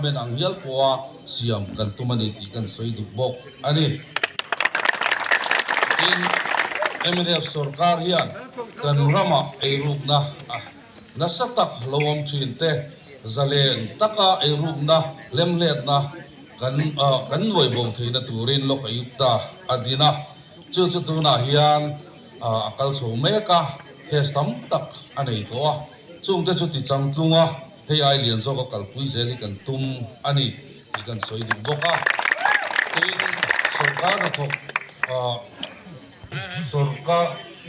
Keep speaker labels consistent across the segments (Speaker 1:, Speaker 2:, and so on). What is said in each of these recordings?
Speaker 1: Department ang hial pawha siam kan tum a ni tih kan sawi duh bawk a ni. Tin, mnf sorkar hian kan ramah eirukna nasa tak lo awm thin te, zalen taka eirukna lemhletna kan kan nuai bo theihna turin Lokayukta a din a, chu chu tunah hian a kal chho mek a, case tam tak a nei tawh a, chungte chu ti changtlung a, hei ai lian zawk a kalpui zel hi kan tum a ni tih kan sawi duh bawk a. Tin, sorkar hnathawk sorkar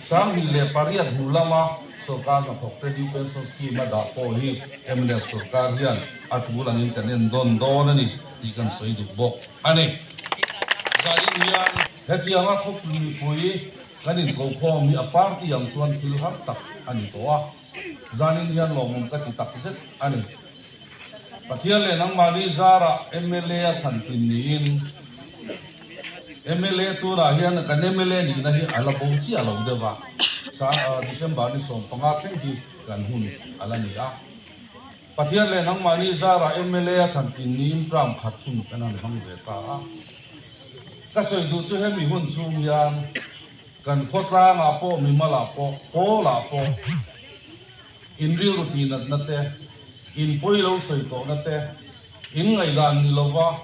Speaker 1: 2008 hnu lama sorkar hnathawkte new pension scheme a dah pawh hi mnf sorkar hian a tul angin kan en dawn dawn a ni tih kan sawi duh bawk a ni. Zanin hian hetianga khawpui mipui kan inkokhawm hi a party ang chuan thil har tak a ni tawh a. Zanin hian lawmawm ka ti tak zet a ni. Pathian leh nangmahni zarah mla a thlan tin niin mla tunah hian kan mla nihna hi a la bo chiah lo deuh a, December ni 15 thleng hi kan hun a la ni a. Pathian leh nangmahni zarah mla a thlan tin niin term khat hun kan han hmang ve ta a. Ka sawi duh chu hemi hun chhung hian Kan khawtlangah pawh, mimalah pawh, pawlah pawh in rilru tihnatna te, in pawi lo sawi tawhna te, in ngaihdan ni lova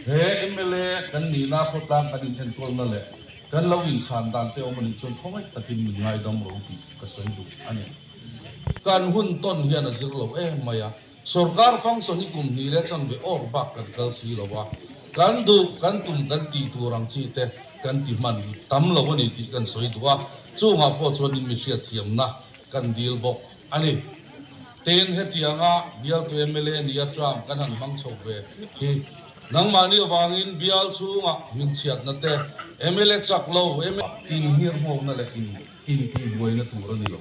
Speaker 1: he mla kan nihna khawtlang kan inenkawlna leh kan lo inchhan dan te awm a nih chuan khawngaih takin min ngaidam ro tih ka sawi duh a ni. Kan hun tawn hian a zir lo em mai a. Sorkar function hi kum hnih leh chanve awk bak kan kal si lo a, kan duh, kan tum, kan tih tur ang chi te kan ti hman tam lo a ni tih kan sawi duh a, chungah pawh chuan in mi hriatthiamna kan dil bawk a ni. Tin, hetianga bialtu mla nia term kan han hmang chho ve hi nangmahni avangin bial chhungah hminchhiatna te, mla chak lo, mla inngirhngawkna leh intihbuaina tur a ni lo.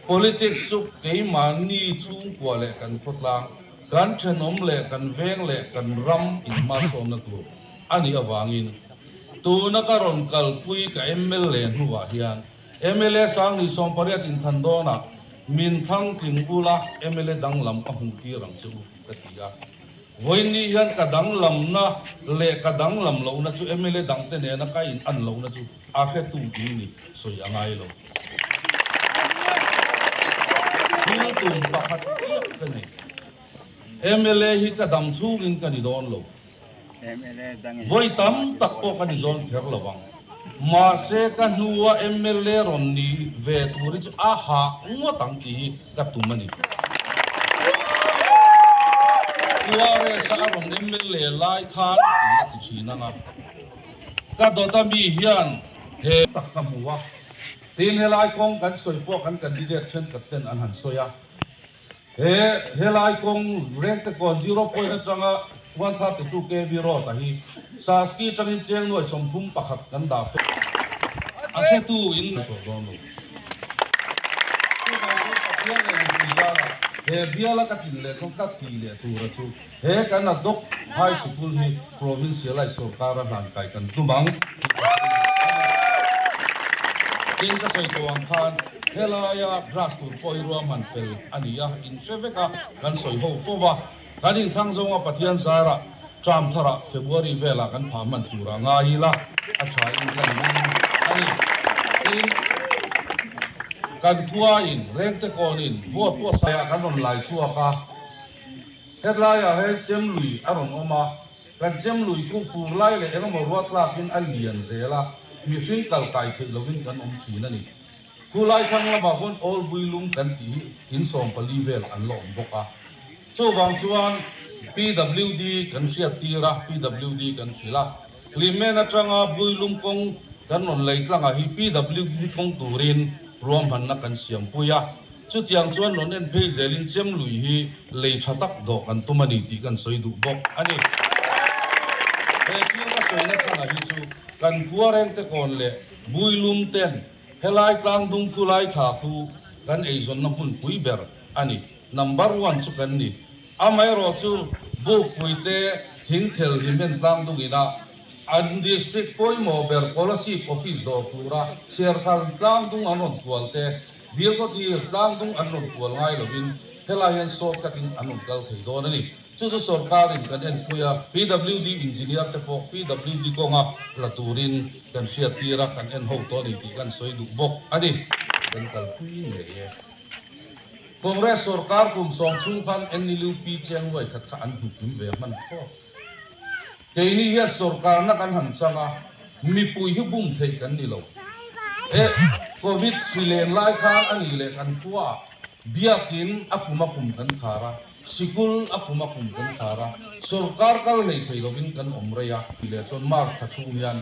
Speaker 1: Politics chu keimahni chhungkua leh kan khawtlang, kan thenawm leh kan veng leh kan ram inhmasawnna tur a nih avangin tuna ka rawn kalpui ka mla hnuah hian mla 1028 inthlan dawnah min thlang tling ula mla danglam ka hmuh tir ang che u ka ti a. Vawiinni hian ka danglamna leh ka danglam lohna chu mla dangte nena ka in an lohna chu A hretu in ni sawi a ngai lo. Thil tum pakhat chiah ka nei. Mla hi ka dam chhungin ka ni dawn lo. Vawi tam tak pawh ka ni zawn kher lo ang. Mahse ka hnua mla rawn ni ve tur hi chu a hah ngawt ang tih hi ka tum a ni. QRS-a a rawn mla lai khan in la ti thin ang a. Ka dawt a mi hian he tak ka hmu a, tin helai kawng kan sawi pawh kan candidate thenkhat ten an han sawi a, he helai kawng Rengtekawn zero point atanga 132 kv road a hi Saski atangin cheng nuai 31 kan dah fel a hretu in tawh dawn lo. Chuvang chuan Pathian leh mipui zarah he biala ka tin leh chuan ka ti leh tura chu He kan Adok High Sikul hi Provincialise sorkara hlankai kan tum ang tih ka sawi duh a ni. Tin ka sawi tawh ang khan helaia grass tur pawh hi ruahman fel a ni a, in hre vek a, kan sawi ho fo va. Kan inthlang zawnga Pathian zarah term tharah February velah kan phah hman turah ngai ila a tha in ka ring a ni. Tin, kan khuain Rengtekawnin vote pawh saiah kan rawn lai chhuak a. Hetlaiah hian chem lui a rawn awm a, kan chem lui khu fur lai leh engemaw ruat tlakin a lian zel a, mihring kal kai theih lovin kan awm thin a ni. Khu lai thlang lamah khuan Awlbui lung kan tih hi in 14 vel an la awm bawk a. Chuvang chuan PWD kan hriat tir a, PWD kan hrilh a. Hlimen atanga Builum kawng kan rawn lei tlangah hi PWD kawng turin ruahmanna kan siampui a. Chutiang chuan rawn en phei zelin chem lui hi lei tha tak dawh kan tum a ni tih kan sawi duh bawk a ni. He thil ka sawina chhanah hi chu kan khua rengte kawn leh Builum ten helai tlangdung khulai thla khu kan eizawnna hmunpui ber a ni. Number one chu kan ni. Amaherawh chu Bukpui te Thingthel Hlimen tlangdung inah an district pawimawh ber Kolasib office dawr tura Serthal tlangdung an rawn kual te Bialkhawthlir tlangdung an rawn kual ngai lovin. Helai hian short cut in an rawn kal thei dawn a ni. Chu chu sorkarin kan enpui a, PWD engineer te pawh PWD kawnga la turin kan hriattir a, kan en ho tawh a ni tih kan sawi duh bawk a ni. Kan kalpui ngei e. Congress sorkar kum sawm chhung khan NLUP cheng nuai khat kha an hnukim ve hman khawp. Keini hian sorkarna kan han chang a, mipui hi bum theih kan ni lo. E, Covid hri len lai khan a nih leh kan khuaah biakin a kum a kum kan khar a, sikul a kum a kum kan khar a, sorkar kal nei thei lovin kan awm rei a. Tih leh chuan March thla chhung hian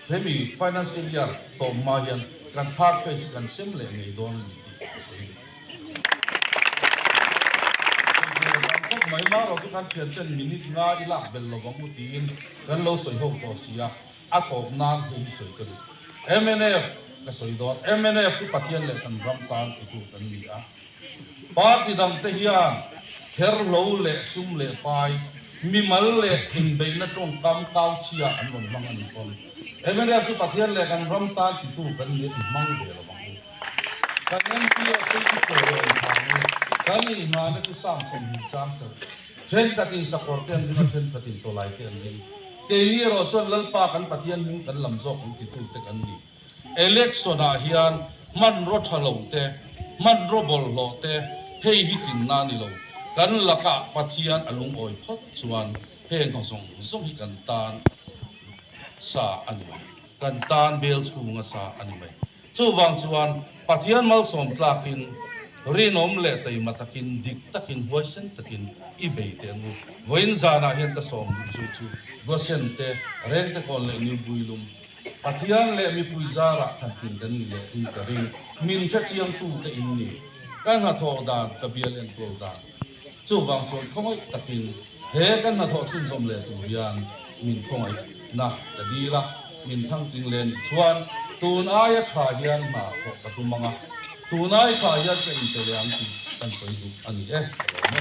Speaker 1: hemi financial year tawp hma hian kan third phase hi kan sem leh ngei dawn a ni tih ka sawi duh. Khawp mai marawh chu khan thianten minute nga i lak bel lo vang u tiin kan lo sawi ho tawh si a, a tawp nan hei hi sawi ka duh. Mnf ka sawi dawn, mnf chu Pathian leh kan ram tan titu kan ni a, party dang te hian therhlo leh sum leh pai, mimal leh inbeihna tawngkam kau chhia an rawn hmang a ni pawn. Mnf chu Pathian leh kan ram tan titu kan ni a, i hmang ve lo vang u. Kan MPA te i chawiawn vangin kan inhmahna chu Sam 20 chang serh thenkhatin sakawr te an ring a, thenkhatin tawlai te an ring. Keini erawh chuan Lalpa kan Pathian hming kan lam zawk ang titute kan ni. Election ah hian hmanraw tha lo te, hmanraw bawlhhlawh te hei hi tlinna a ni lo. Kan lakah Pathian a lungawi phawt chuan heng ho zawng zawng hi kan tan sa a ni mai. Kan tan bel chhunga sa a ni mai. Chuvang chuan Pathian malsawm tlakin rinawm leh taima takin dik takin huaisen takin i bei teh ang u. Vawiin zanah hian ka sawm duh chu chu Gosen te, Rengtekawn leh Newbuilum Pathian leh mipui zarah thlantin kan ni leh in ka ring. Min hrechiangtu te in ni. Ka hnathawh dan, ka bial enkawl dan. Chuvang chuan khawngaih takin he kan hnathawh chhunzawm leh tur hian min khawngaihna ka dil a, min thangtling leh nih chuan tun aia tha hian hna thawh ka tum ang a, tun ai tha hian ka inpe leh ang tih kan sawi duh a ni e, ka lawm e.